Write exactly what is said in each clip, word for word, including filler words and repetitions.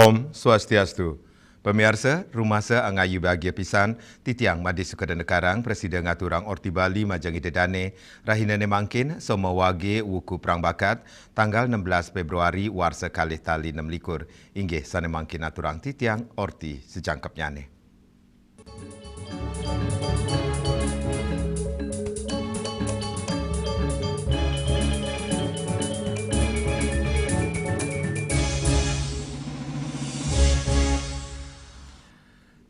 Om Swastiastu. Pamiarsa, rumasa angayu bahagia pisan, titiang Madé Sukadana Karang, prasida ngaturang orti Bali majeng Ida Dané, rahinané mangkin, Soma Wagé, wuku Prangbakat, tanggal enam belas Fébruari, warsa kalih tali enam likur. Inggih, sané mangkin aturang titiang orti sajangkepnyané.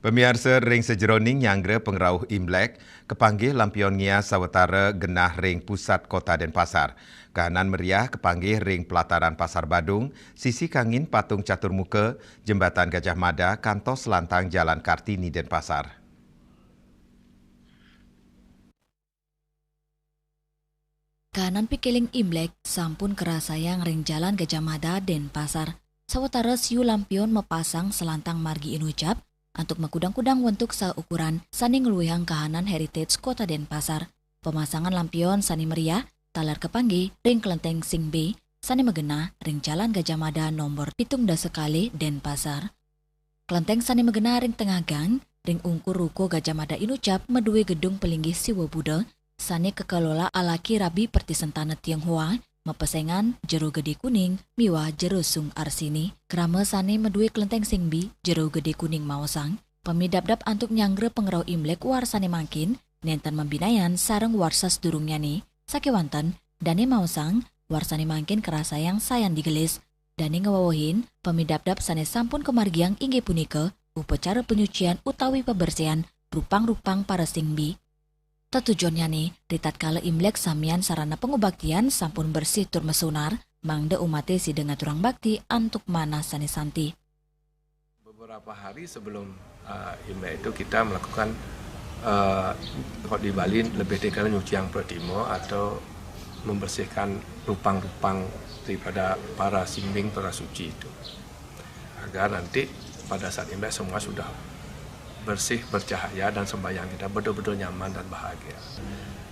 Pamiarsa, ring sajeroning nyanggra pangrauh Imlek, kapanggih lampion ngias sawatara genah ring pusat Kota Denpasar. Kahanan meriah kapanggih ring pelataran Pasar Badung, sisi kangin Patung Catur Muka, Jembatan Gajah Mada, kantos selantang Jalan Kartini, Denpasar. Kahanan pikiling Imlek sampun karasayang ring Jalan Gajah Mada, Denpasar. Sawatara siu lampion mapasang selantang margi inucap antuk makudang-kudang wentuk saukuran sané ngluihang kahanan heritage Kota Denpasar. Pamasangan lampion sané meriah taler kapanggih ring Klenteng Sing Bey sané magenah ring Jalan Gajah Mada nomor pitung dasa kalih, Denpasar. Klenteng sané magenah ring tengah gang, ring ungkur ruko Gajah Mada inucap madué gedung palinggih Siwa Buddha, sané kakelola alaki Rabi Pertisentana Tionghoa, mapesengan Jero Gedé Kuning miwah Jero Sung Arsini. Krama sané madué Klenteng Sing Bey, Jero Gedé Kuning maosang, pamidabdab antuk nyanggra pangrauh Imlek warsané mangkin, nénten mabinayan sareng warsa sadurungnyané, sakéwanten, dané maosang, warsané mangkin karasayang sayan digelis. Dané ngawewehin, pamidabdab sané sampun kamargiang inggih punika upacara panyucian utawi pabersihan rupang-rupang para sing bey. Tetujunnyané, ritatkala Imlek samian sarana pangubaktian sampun bersih tur masunar, mangda umaté sida ngaturang bakti antuk manah sané santi. Beberapa hari sebelum, eh, Imlek itu kita melakukan, eh, kalau di Bali lebih dikenal nyuciang pratima atau membersihkan rupang-rupang daripada para sing bey, para suci itu. Agar nanti pada saat Imlek semua sudah bersih, bercahaya, dan sembahyang kita betul-betul nyaman dan bahagia.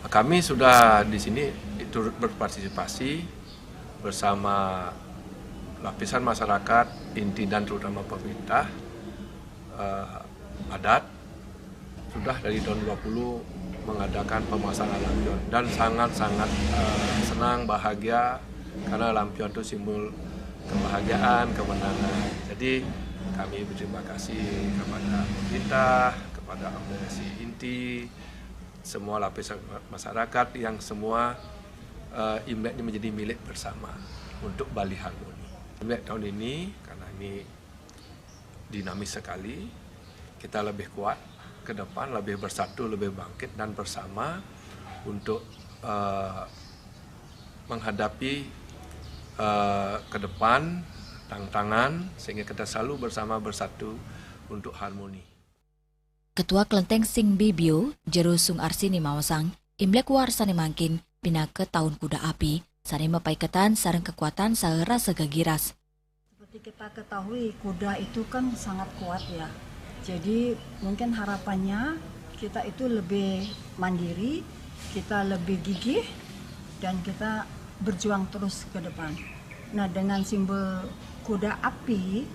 Kami sudah di sini turut berpartisipasi bersama lapisan masyarakat inti dan terutama pemerintah, eh, adat, sudah dari tahun dua puluh mengadakan pemasangan lampion dan sangat-sangat, eh, senang, bahagia, karena lampion itu simbol kebahagiaan, kemenangan. Jadi, kami berterima kasih kepada pemerintah, kepada organisasi inti, semua lapisan ma-, masyarakat yang semua, eh, Imlek ini menjadi milik bersama untuk Bali Harmoni. Imlek tahun ini, karena ini dinamis sekali, kita lebih kuat ke depan, lebih bersatu, lebih bangkit dan bersama untuk, eh, menghadapi, eh, ke depan tantangan, sehingga kita selalu bersama, bersatu untuk harmoni. Ketua Klenteng Sing Bey Bio, Jero Sung Arsini maosang, Imlek warsané mangkin pinaka taun kuda api, sané mapaiketan sareng kekuatan saha rasa gagiras. Seperti kita ketahui, kuda itu kan sangat kuat, ya. Jadi, mungkin harapannya kita itu lebih mandiri, kita lebih gigih, dan kita berjuang terus ke depan. Nah, dengan simbol kuda api,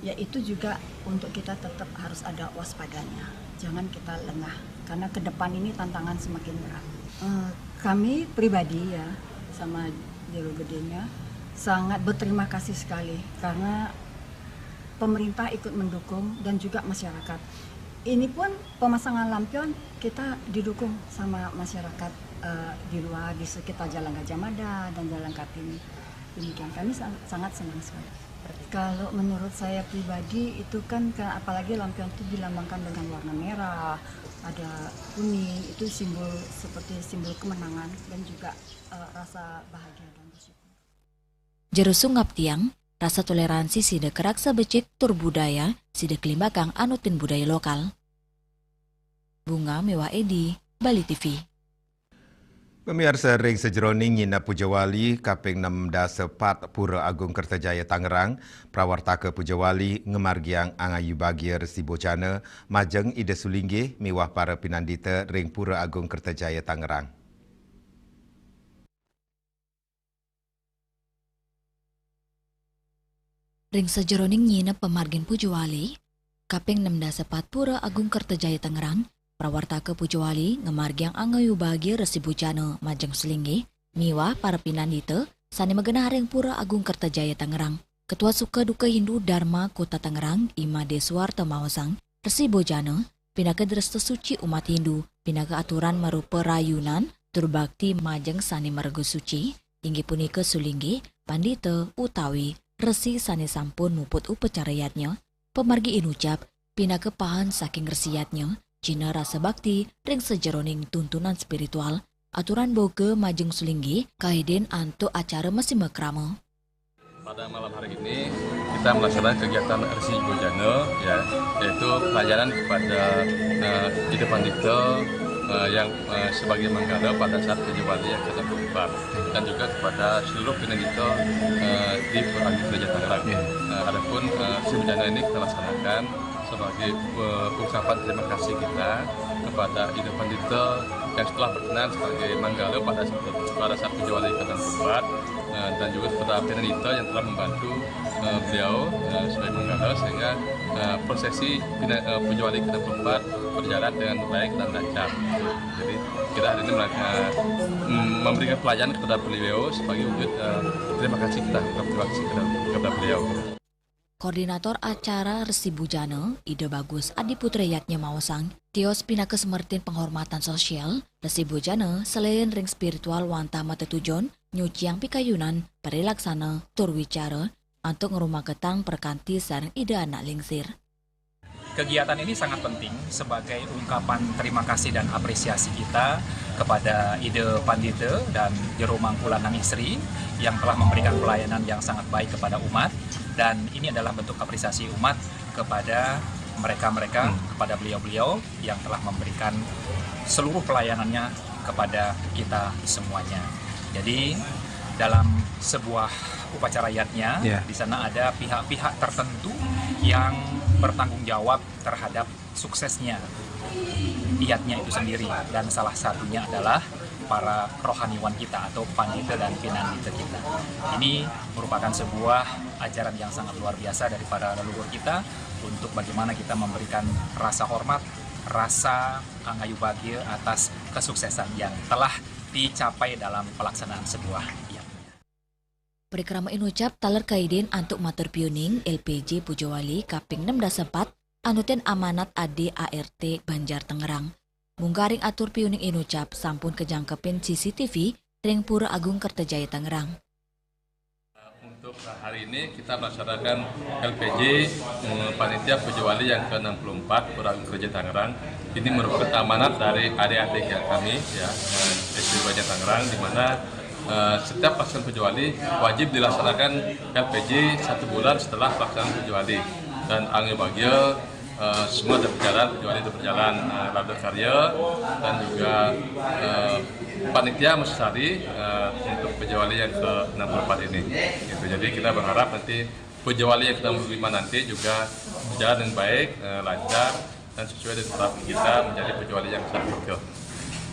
yaitu juga untuk kita tetap harus ada waspadanya. Jangan kita lengah, karena ke depan ini tantangan semakin berat. Eh, kami pribadi, ya, sama Jero Gedenya, sangat berterima kasih sekali karena pemerintah ikut mendukung dan juga masyarakat. Ini pun pemasangan lampion kita didukung sama masyarakat, eh, di luar, di sekitar Jalan Gajah Mada dan Jalan Kartini. Demikian, kami sang-, sangat senang sekali. Kalau menurut saya pribadi itu kan, kan apalagi lampion itu dilambangkan dengan warna merah, ada kuning, itu simbol seperti simbol kemenangan dan juga eh, rasa bahagia dan bersyukur. Jero sungap tiang, rasa toleransi sida karaksa becik tur budaya sida kalimbakang anutin budaya lokal. Bunga Mewah Edi, Bali T V. Pamiarsa, ring sajeroning nyinep Puja Wali kaping enam dasa pat Pura Agung Kertajaya Tangerang, prawartaka Puja Wali ngamargiang angayu bagia Resi Bojana majeng Ida Sulinggih miwah para pinandita ring Pura Agung Kertajaya Tangerang. Ring sajeroning nyinep pamargin Puja Wali kaping enam dasa pat Pura Agung Kertajaya Tangerang, prawartaka Puja Wali ngamargiang angayu bagia Resi Bojana majeng Sulinggih miwah para pinandita sane magenah ring Pura Agung Kertajaya Tangerang. Ketua Suka Duka Hindu Dharma Kota Tangerang, I Made Suwarta maosang, Resi Bojana pinaka dresta suci umat Hindu, pinaka aturan marupa rayunan tur bakti majeng sane marga suci, inggih punika Sulinggih, pandita, utawi resi sane sampun muput upacara yadnya. Pamargi inucap pinaka pahan saking resi yadnya, jina rasa bakti ring sajeroning tuntunan spiritual, aturan boga majeng Sulinggih kaidin antuk acara masimakrama. Pada malam hari ini kita melaksanakan kegiatan Resi Bojana, ya, yaitu pelayanan kepada uh, Ida Pandita uh, yang uh, sebagai manggala pada saat Puja Wali yang ke-64 dan juga kepada seluruh pinandita uh, di Pura Agung Kertajaya Tangerang. Uh, adapun uh, Resi Bojana ini kita laksanakan sebagai uh, ungkapan terima kasih kita kepada Ida Pandita yang telah berkenan sebagai manggala pada pada saat Puja Wali ke-64 uh, dan juga kepada pinandita yang telah membantu uh, beliau uh, sebagai manggala sehingga uh, prosesi uh, Puja Wali ke-64 berjalan dengan baik dan lancar. Jadi kita hari ini mereka mm, memberikan pelayanan kepada beliau sebagai wujud uh, terima kasih kita, terima kasih kepada, kepada beliau. Koordinator acara Resi Bojana, Ida Bagus Adiputra Yadnya maosang, tios pinaka semertin penghormatan sosial, Resi Bojana selain ring spiritual wantah matetujon nyuciang pikayunan, parilaksana, tur wicara, antuk ngrumaketang prakanti sareng Ida Anak Lingsir. Kegiatan ini sangat penting sebagai ungkapan terima kasih dan apresiasi kita kepada Ida Pandita dan Jero Mangku Lanang Istri yang telah memberikan pelayanan yang sangat baik kepada umat, dan ini adalah bentuk apresiasi umat kepada mereka-mereka, hmm. kepada beliau-beliau yang telah memberikan seluruh pelayanannya kepada kita semuanya. Jadi dalam sebuah upacara yadnya, yeah. Di sana ada pihak-pihak tertentu yang bertanggung jawab terhadap suksesnya yadnya itu sendiri, dan salah satunya adalah para kerohaniwan kita atau pandita dan pinandita kita. Ini merupakan sebuah ajaran yang sangat luar biasa dari para leluhur kita untuk bagaimana kita memberikan rasa hormat, rasa angayu bagia atas kesuksesan yang telah dicapai dalam pelaksanaan sebuah yadnya. Parikrama inucap taler kaidin antuk matur piuning L P J Puja Wali kaping enam dasa empat anutin amanat A D A R T Banjar Tangerang. Mungkaring atur piuning inucap sampun kajangkepin C C T V ring Pura Agung Kertajaya Tangerang. Untuk hari ini kita melaksanakan L P J mm, Panitia Puja Wali yang ke-64 Pura Agung Kertajaya Tangerang. Ini merupakan amanat dari adik-adik yang kami, ya, eh, S D Banjar Tangerang, di mana uh, setiap pelaksanaan Puja Wali wajib dilaksanakan L P J satu bulan setelah pelaksanaan Puja Wali, dan angayu bagia uh, semua sudah berjalan, Puja Wali sudah berjalan uh, labda karya, dan juga uh, panitia mesti uh, untuk Puja Wali yang ke-64 ini. Gitu. Jadi kita berharap nanti Puja Wali yang ke-65 nanti juga berjalan dengan baik, uh, lancar, dan sesuai dengan harapan kita menjadi Puja Wali yang sangat kokoh.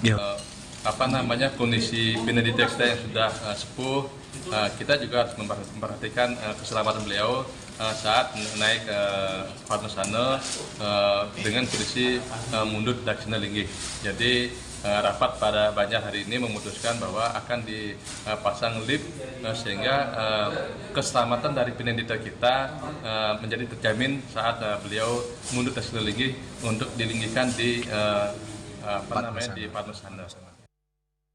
Ya. Uh, apa namanya, kondisi pinandita kita yang sudah uh, sepuh, uh, kita juga harus memperhatikan uh, keselamatan beliau uh, saat naik uh, Padmasana uh, dengan kondisi uh, mundut daksina linggih. Jadi uh, rapat pada Banjar hari ini memutuskan bahwa akan dipasang lift uh, sehingga uh, keselamatan dari pinandita kita uh, menjadi terjamin saat uh, beliau mundut daksina linggih untuk dilinggihkan di uh, apa namanya, di Padmasana.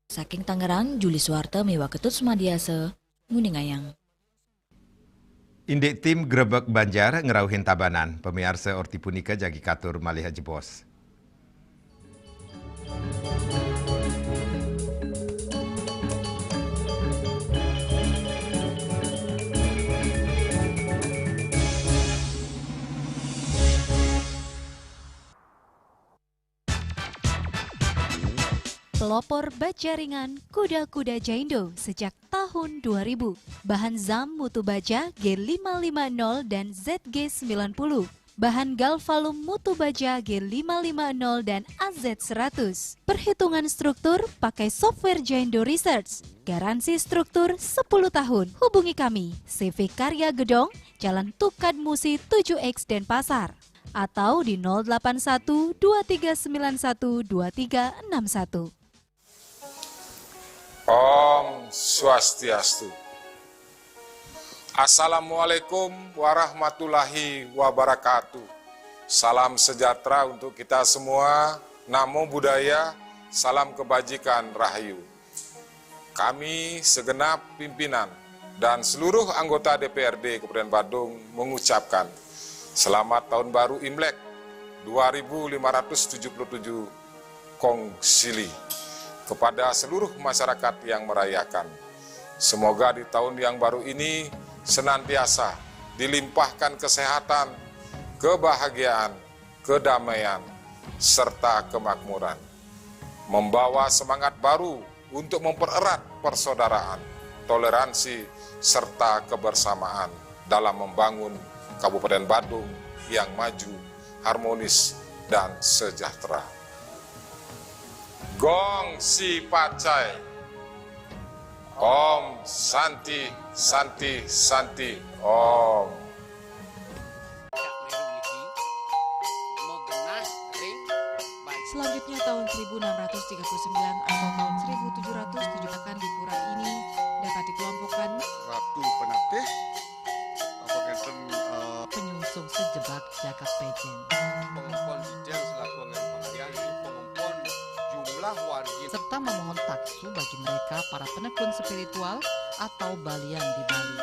Saking Tangerang, Juli Suwarta miwah Ketut Sumadiasa nguningayang. Indik tim Grebeg Banjar ngrauhin Tabanan, pamiarsa, orti punika jagi katur malih jebos. Pelopor baja ringan Kuda-Kuda Jaindo sejak tahun dua ribu. Bahan zam mutu baja G lima lima nol dan Z G sembilan puluh. Bahan Galvalum mutu baja G lima lima nol dan A Z seratus. Perhitungan struktur pakai software Jaindo Research. Garansi struktur sepuluh tahun. Hubungi kami, C V Karya Gedong, Jalan Tukad Musi tujuh X, Denpasar. Atau di nol delapan satu dua tiga sembilan satu dua tiga enam satu. Om Swastiastu. Assalamualaikum warahmatullahi wabarakatuh. Salam sejahtera untuk kita semua. Namo Buddhaya, salam kebajikan, rahayu. Kami segenap pimpinan dan seluruh anggota D P R D Kabupaten Badung mengucapkan selamat Tahun Baru Imlek dua ribu lima ratus tujuh puluh tujuh Kong Sili kepada seluruh masyarakat yang merayakan. Semoga di tahun yang baru ini senantiasa dilimpahkan kesehatan, kebahagiaan, kedamaian, serta kemakmuran. Membawa semangat baru untuk mempererat persaudaraan, toleransi, serta kebersamaan dalam membangun Kabupaten Badung yang maju, harmonis, dan sejahtera. Gong Si Pacai. Om Santi, Santi, Santi, Om. Selanjutnya, tahun seribu enam ratus tiga puluh sembilan atau tahun seribu tujuh ratus tujuh akan di pura ini dapat dikelompokkan Ratu Penatih, apa ngenten, eh, penyungsung sejebak jagat pejen. Pengempon dijang selaku angin pangayan, ini pengempon jumlah wargi. Serta memohon taksu bagi mereka para penekun spiritual atau balian di Bali.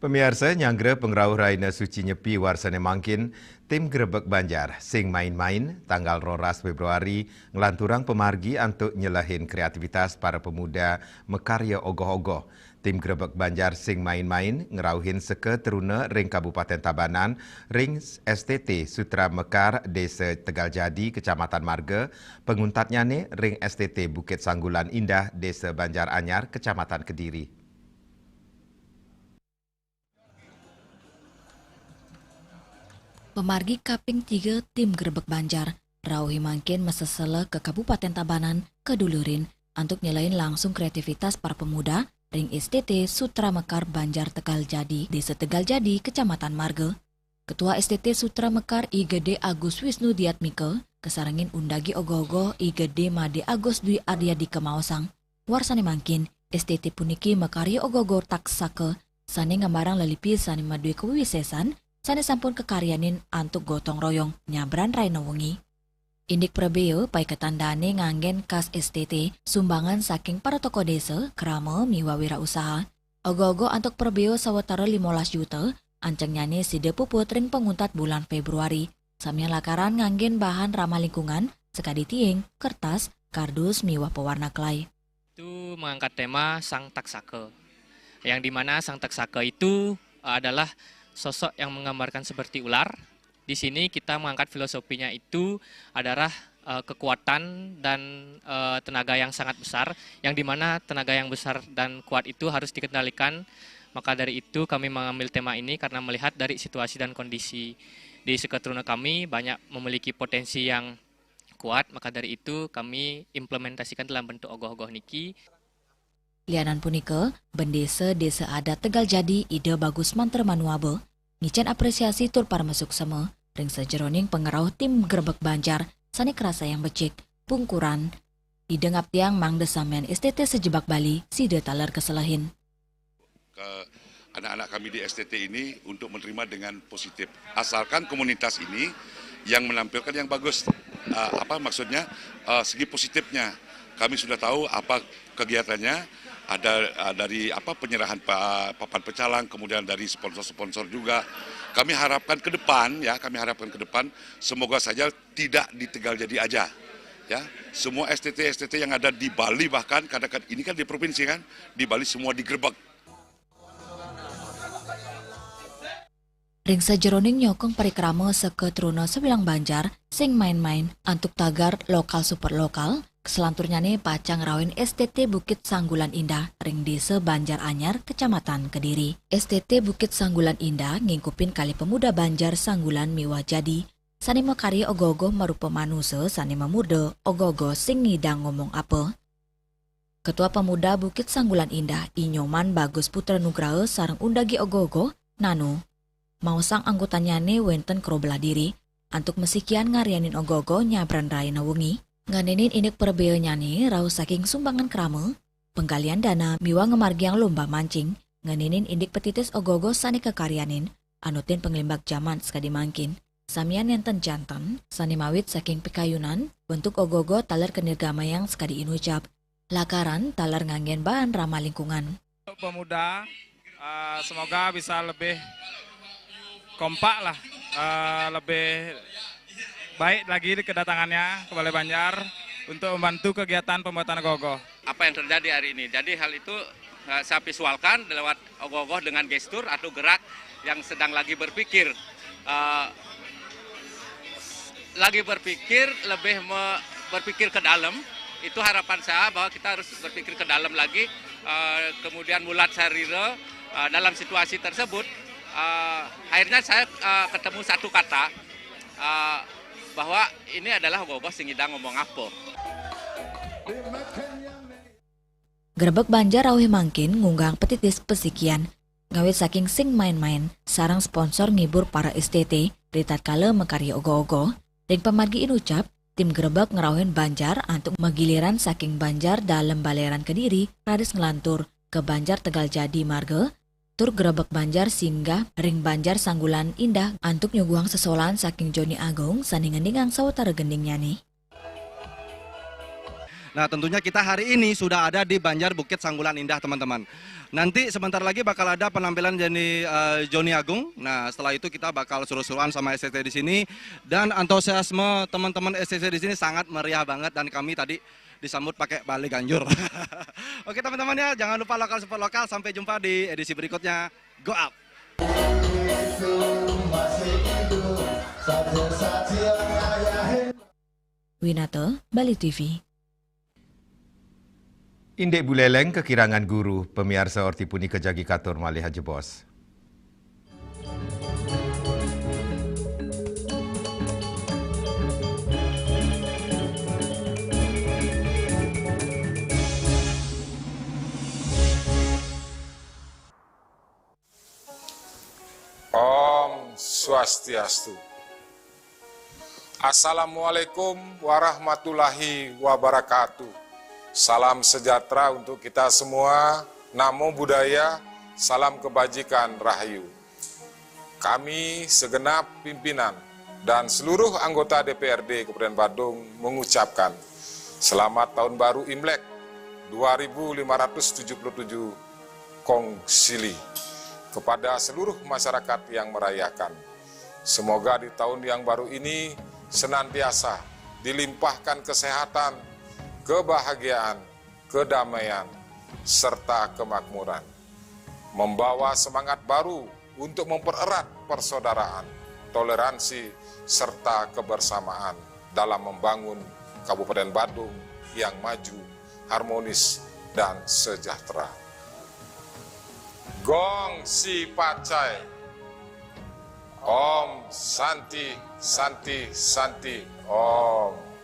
Pamiarsa, nyanggra pangrauh Rahina Suci Nyepi warsane mangkin, tim Grebeg Banjar sing main-main, tanggal roras Februari, nglanturang pamargi antuk nyelehin kreativitas para pemuda makarya ogoh-ogoh. Tim Grebeg Banjar sing main-main ngrauhin seka truna ring Kabupaten Tabanan ring S T T Sutra Mekar, Desa Tegal Jadi, Kecamatan Marga, panguntatnyane ring S T T Bukit Sanggulan Indah, Desa Banjar Anyar, Kecamatan Kediri. Pamargi kaping tiga tim Grebeg Banjar rauh mangkin masesela ka Kabupaten Tabanan, ka Dulurin, antuk nyelehin langsung kreativitas para pemuda ring S T T Sutra Mekar Banjar Tegal Jadi, Desa Tegal Jadi, Kecamatan Marga. Ketua S T T Sutra Mekar, I Gede Agus Wisnu Diatmika, kasarengin undagi ogoh-ogoh I Gede Made Agus Dwi Arya Dika maosang, warsane mangkin, S T T puniki makarya ogoh-ogoh taksaka sane nggambarang lelipi sane madue kawisesan sane sampun kakaryanin antuk gotong royong nyabran rahina wengi. Indik prabea paiketan dane nganggen kas S T T, sumbangan saking para tokoh desa, krama miwah wirausaha. Ogoh-ogoh antuk prabea sawatara limolas juta, ancengnyane sida puput ring panguntat bulan Februari. Samian lakaran nganggen bahan ramah lingkungan, sakadi tiing, kertas, kardus, miwah pewarna kelai. Itu mengangkat tema Sang Taksaka. Yang dimana Sang Taksaka itu adalah sosok yang menggambarkan seperti ular. Di sini kita mengangkat filosofinya itu adalah, eh, kekuatan dan, eh, tenaga yang sangat besar, yang dimana tenaga yang besar dan kuat itu harus dikendalikan. Maka dari itu kami mengambil tema ini karena melihat dari situasi dan kondisi di seketruna kami banyak memiliki potensi yang kuat, maka dari itu kami implementasikan dalam bentuk ogoh-ogoh niki. Lianan punika, Bendesa Desa Adat Tegal Jadi, Ida Bagus Mantra Manuaba, ngicen apresiasi tur parama suksema ring sajeroning pangrauh tim Grebeg Banjar sane krasayang becik Pungkuran. Idengap tiang mangda samian S T T sejebak Bali, sida taler keselehin. Ke anak-anak kami di S T T ini untuk menerima dengan positif. Asalkan komunitas ini yang menampilkan yang bagus. Eh, apa maksudnya? Eh, segi positifnya. Kami sudah tahu apa kegiatannya, ada, eh, dari apa penyerahan pa-, papan pecalang, kemudian dari sponsor-sponsor juga. Kami harapkan ke depan, ya, kami harapkan ke depan semoga saja tidak di Tegal Jadi aja. Ya, semua S T T S T T yang ada di Bali, bahkan kadang-kadang ini kan di provinsi kan, di Bali semua digerebek. Ring sajeroning nyokong parikrama seka truna sabilang banjar sing main-main antuk tagar lokal super lokal, selanturnyane pacang ngrauhin S T T Bukit Sanggulan Indah ring Desa Banjar Anyar, Kecamatan Kediri. S T T Bukit Sanggulan Indah ngingkupin kalih pemuda Banjar Sanggulan miwah Jadi sane makarya ogoh-ogoh marupa manusa sane mamurda ogoh-ogoh sing ngidang ngomong apa. Ketua Pemuda Bukit Sanggulan Indah, I Nyoman Bagus Putra Nugraha sareng undagi ogoh-ogoh, nanu. Maosang anggotanyane wenten karo belah diri, antuk masikian ngaryanin ogoh-ogoh nyabran rahina wengi, ngenenin indik prabeanyane rauh saking sumbangan krama, penggalian dana miwah ngamargiang lomba mancing, ngenenin indik petitis ogoh-ogoh sane kakaryanin, anutin panglimbak jaman sakadi mangkin. Samian nenten janten, sane mawit saking pikayunan, bentuk ogoh-ogoh taler kanirgamayang sakadi inucap, lakaran taler nganggen bahan ramah lingkungan. Untuk pemuda, eh, semoga bisa lebih kompak lah, eh, lebih baik lagi kedatangannya ke Balai Banjar untuk membantu kegiatan pembuatan ogoh-ogoh. Apa yang terjadi hari ini. Jadi hal itu, eh, saya visualkan lewat ogoh-ogoh dengan gestur atau gerak yang sedang lagi berpikir. Eh, lagi berpikir, lebih me-, berpikir ke dalam. Itu harapan saya bahwa kita harus berpikir ke dalam lagi. Eh, kemudian mulat sarira, eh, dalam situasi tersebut, eh, akhirnya saya, eh, ketemu satu kata, eh, bahwa ini adalah ogoh-ogoh sing ngidang ngomong apa. Grebeg Banjar rauh mangkin ngunggahang petitis pasikian, ngawit saking sing main-main, sareng sponsor ngibur para S T T, ritatkala makarya ogoh-ogoh. Ring pamargi inucap, tim grebeg ngrauhin Banjar antuk magiliran saking Banjar Dalem Baleran Kediri, raris nglantur ka Banjar Tegal Jadi marga, tur grebeg Banjar singgah ring Banjar Sanggulan Indah antuk nyuguhang sesolahan saking Joni Agung sane ngendingang sawatara gendingnyane. Nah, tentunya kita hari ini sudah ada di Banjar Bukit Sanggulan Indah, teman-teman. Nanti sebentar lagi bakal ada penampilan Joni, eh, Joni Agung. Nah, setelah itu kita bakal seru-seruan sama S T T di sini. Dan antusiasme teman-teman S T T di sini sangat meriah banget dan kami tadi disambut pakai Bali Ganjur. Oke, teman-teman ya, jangan lupa lokal support lokal. Sampai jumpa di edisi berikutnya. Go up. Winata, Bali T V. Indik buleleng kakirangan guru, pamiarsa, orti punika jagi katur malih ajebos. Om Swastiastu. Assalamualaikum warahmatullahi wabarakatuh. Salam sejahtera untuk kita semua. Namo Buddhaya, salam kebajikan, rahayu. Kami segenap pimpinan dan seluruh anggota D P R D Kabupaten Badung mengucapkan selamat tahun baru Imlek dua ribu lima ratus tujuh puluh tujuh Kong Sili kepada seluruh masyarakat yang merayakan. Semoga di tahun yang baru ini senantiasa dilimpahkan kesehatan, kebahagiaan, kedamaian, serta kemakmuran. Membawa semangat baru untuk mempererat persaudaraan, toleransi, serta kebersamaan dalam membangun Kabupaten Badung yang maju, harmonis, dan sejahtera. Gong Si Pacai. Om Santi, Santi, Santi, Om.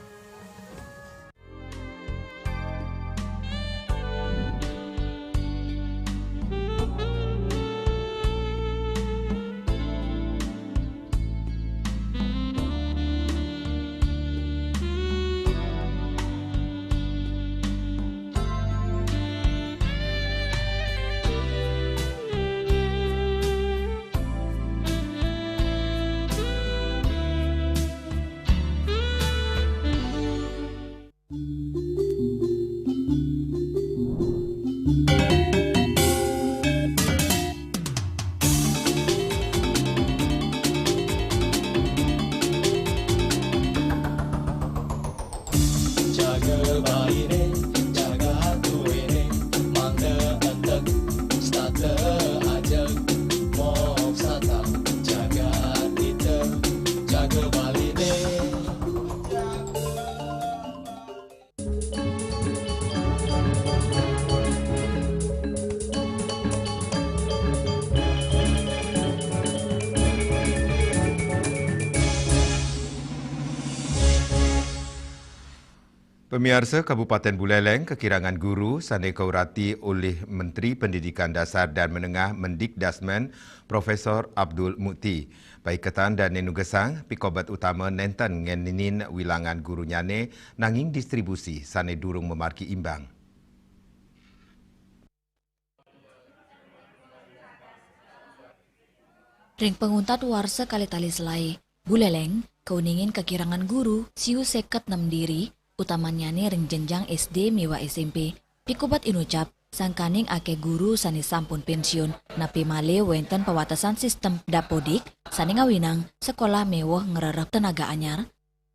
Pemiarsa, Kabupaten Buleleng kekirangan guru sane kaurati olih Menteri Pendidikan Dasar dan Menengah Mendikdasmen, Profesor Abdul Mukti. Paiketan dane nugesang, pikobet utama nenten ngeninin wilangan gurunyane nanging distribusi sane durung mamargi imbang. Ring panguntat warsa kalih tali selae, Buleleng kauningin kakirangan guru siu seket nem diri, utamannyane ring jenjang S D miwah S M P. Pikobet inucap, sangkaning akeh guru sane sampun pensiun, napi malih wenten pawatesan sistem dapodik sane ngawinang sekolah meweh ngrereh tenaga anyar.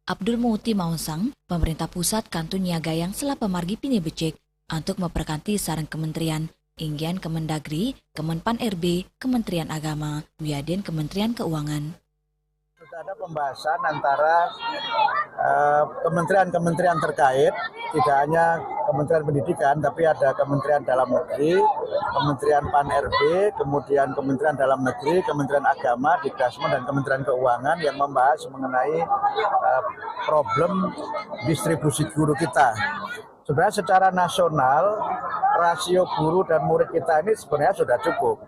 Abdul Muti maosang, pemerintah pusat kantun nyiagayang selapa margi pinih becik antuk maprakanti sareng kementerian, inggian Kemendagri, Kemenpan R B, Kementerian Agama, wiadin Kementerian Keuangan. Sudah ada pembahasan antara, eh, kementerian-kementerian terkait, tidak hanya Kementerian Pendidikan, tapi ada Kementerian Dalam Negeri, Kementerian Pan R B, kemudian Kementerian Dalam Negeri, Kementerian Agama, Dikdasmen, dan Kementerian Keuangan yang membahas mengenai, eh, problem distribusi guru kita. Sebenarnya secara nasional, rasio guru dan murid kita ini sebenarnya sudah cukup.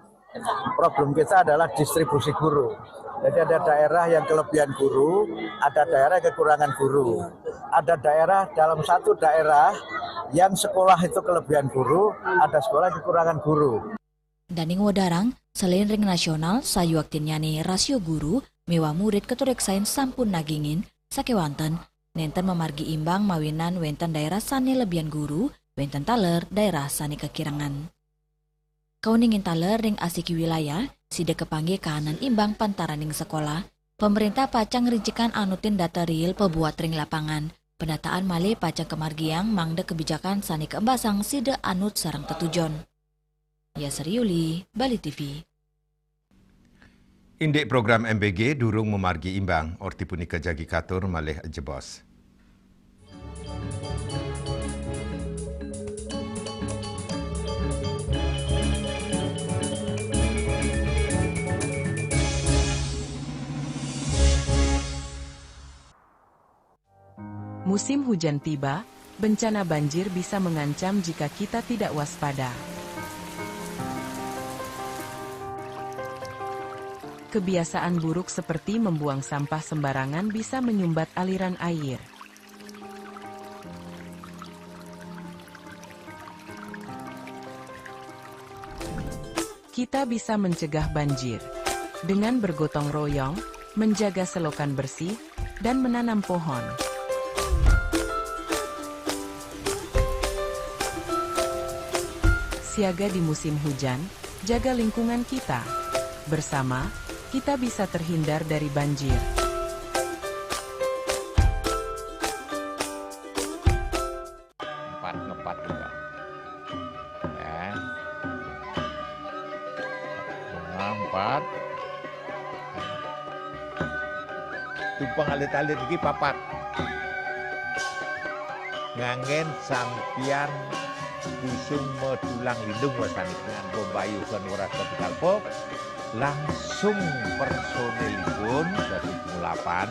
Problem kita adalah distribusi guru. Jadi ada daerah yang kelebihan guru, ada daerah yang kekurangan guru. Ada daerah dalam satu daerah yang sekolah itu kelebihan guru, ada sekolah kekurangan guru. Daning wedarang, selain ring nasional, sayuaktinnyane rasio guru miwah murid katureksain sampun nagingin, sakewanten nenten mamargi imbang mawinan wenten daerah sane lebihan guru, wenten taler daerah sane kakirangan. Kauningin taler ring asiki wilayah, sida kapanggih kahanan imbang pantaraning sekolah. Pemerintah pacang ngrincikan anutin data real pabuat ring lapangan. Penataan malih pacang kamargiang mangda kebijakan sane kaembasang sida anut sareng tetujon. Yasri Yuli, Bali T V. Indik program M B G durung mamargi imbang, orti punika jagi katur malih jebos. Musim hujan tiba, bencana banjir bisa mengancam jika kita tidak waspada. Kebiasaan buruk seperti membuang sampah sembarangan bisa menyumbat aliran air. Kita bisa mencegah banjir dengan bergotong royong, menjaga selokan bersih, dan menanam pohon. Siaga di musim hujan, jaga lingkungan kita. Bersama, kita bisa terhindar dari banjir. Empat, ngepat juga. Ya. Nah, empat. Tumpeng alit-alit iki papat. Nganggen sampiyan busung medulang lindung wasani dengan bombayu kan ora ketegal pop. Langsung personilipun dari pukul delapan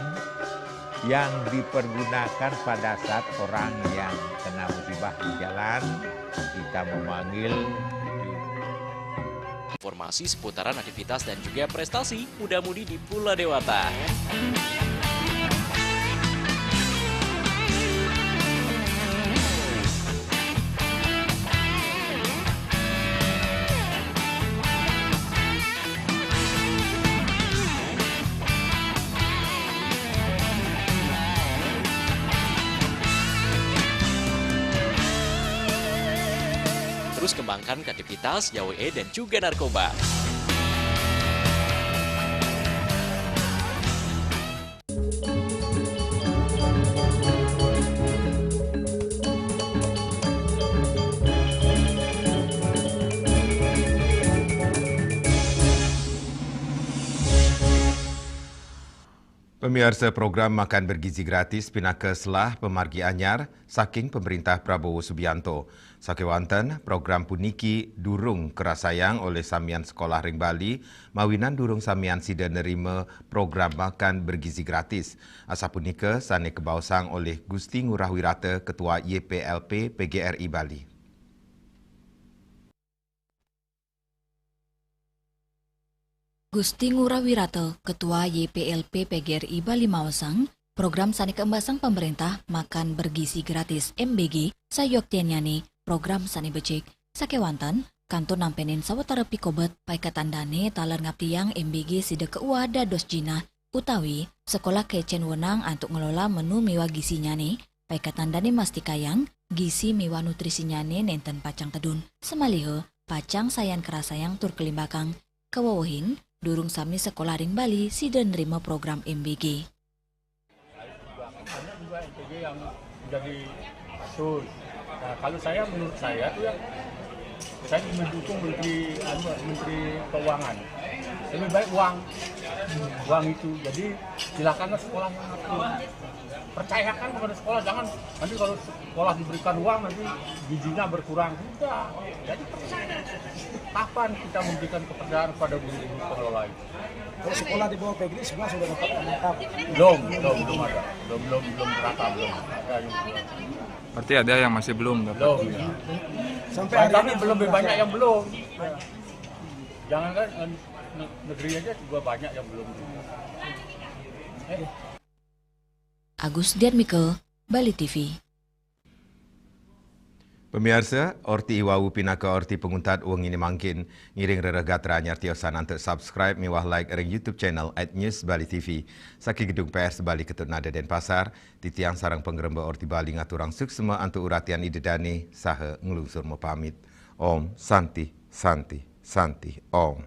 yang dipergunakan pada saat orang yang kena musibah di jalan, kita memanggil. Informasi seputaran aktivitas dan juga prestasi muda-mudi di Pulau Dewata. Terus kembangkan kreativitas, gawe dan juga narkoba. Pamiarsa, program makan bergizi gratis pinaka selah pamargi anyar saking Pemerintah Prabowo Subianto. Sakewanten, program puniki durung karasayang olih samian sekolah ring Bali, mawinan durung samian sida nerima program makan bergizi gratis. Asapunika sane kabaosang olih Gusti Ngurah Wirata, Ketua Y P L P P G R I Bali. Gusti Ngurah Wirata, Ketua Y P L P P G R I Bali maosang, program sane kaembasang pemerintah makan bergizi gratis M B G, sayoktiannyane program sane becik, sakewanten kantun nampenin sawatara pikobet paiketan dane taler ngaptiang M B G sida kauwah dados jinah utawi sekolah kecen wenang antuk ngelola menu miwah gizinyane, paiketan dane mastikayang gizi miwah nutrisinyane nenten pacang tedun, samaliha pacang sayan karasayang tur kalimbakang. Kawewehin, durung sami sekolah ring Bali sida nrima program M B G. Banyak juga M P G yang menjadi kasus. Nah, kalau saya, menurut saya tuh ya, saya mendukung Menteri, anu, Menteri Keuangan. Lebih baik uang, uang itu. Jadi silakanlah sekolah yang ngatur. Percayakan kepada sekolah, jangan nanti kalau sekolah diberikan uang nanti gizinya berkurang. Tidak. Jadi percaya. Kapan kita memberikan kepercayaan kepada guru-guru pengelola itu? Kalau sekolah di bawah P G R I semua sudah dapat menangkap. Belum, belum, belum ada. Belum, belum, belum berapa, belum. Ada yang belum. Berarti ada yang masih belum dapat. Belum, ya. Sampai hari ini belum banyak yang belum. Jangankan, eh, ne-, negeri aja juga banyak yang belum. Eh. Agus Diatmika, Bali T V. Pamiarsa, orti iwau pinaka orti panguntat wengine mangkin. Ngiring rereh gatra anyar tiosan antuk subscribe miwah like ring YouTube channel at News Bali T V. Saking Gedung P R S Bali Ketut Nada Denpasar, titiang sareng pangremba Orti Bali ngaturang suksma antuk uratian Ida Dane saha nglungsur mapamit. Om Santi, Santi, Santi, Om.